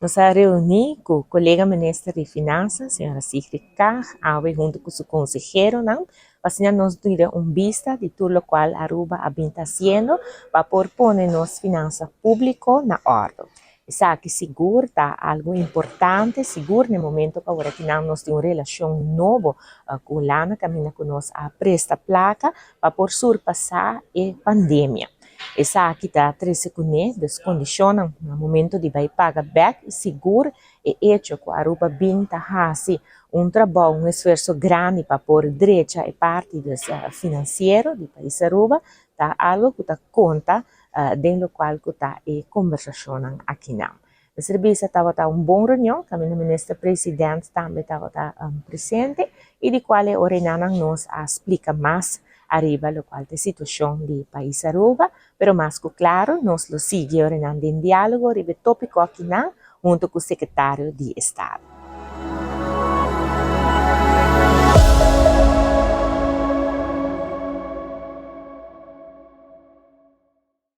Nos a reuni cu colega Minister di Finansa, Sra. Sigrid Kaag, awe hunto cu su conseheronan, pa asina nos tira un bista di tur locual Aruba a bin ta haciendo pa por pone nos finansa publico na ordo. Esaki sigur ta algo importante, sigur na e momento cu awor akinan nos tin un relacion nobo cu Hulanda caminda cu nos a presta placa pa por surpasa e pandemia. Esaki ta trece cune dus condicionnan na momento di bay paga bek y sigur e hecho cu Aruba bin ta haci un trabou, un esfuerzo grandi pa por drecha e parti dus financiero di pais Aruba ta algo cu ta conta den locual cu ta e conversacionnan akinan. Mester bisa tabata un bon reunion, caminda Minister President tambe tabata presente y di cual e orenanan nos a splica mas ariba locual ta e situacion di pais Aruba, pero mas cu claro nos lo sigui orenan den dialogo riba e topico akinan hunto cu Secretario di Estado.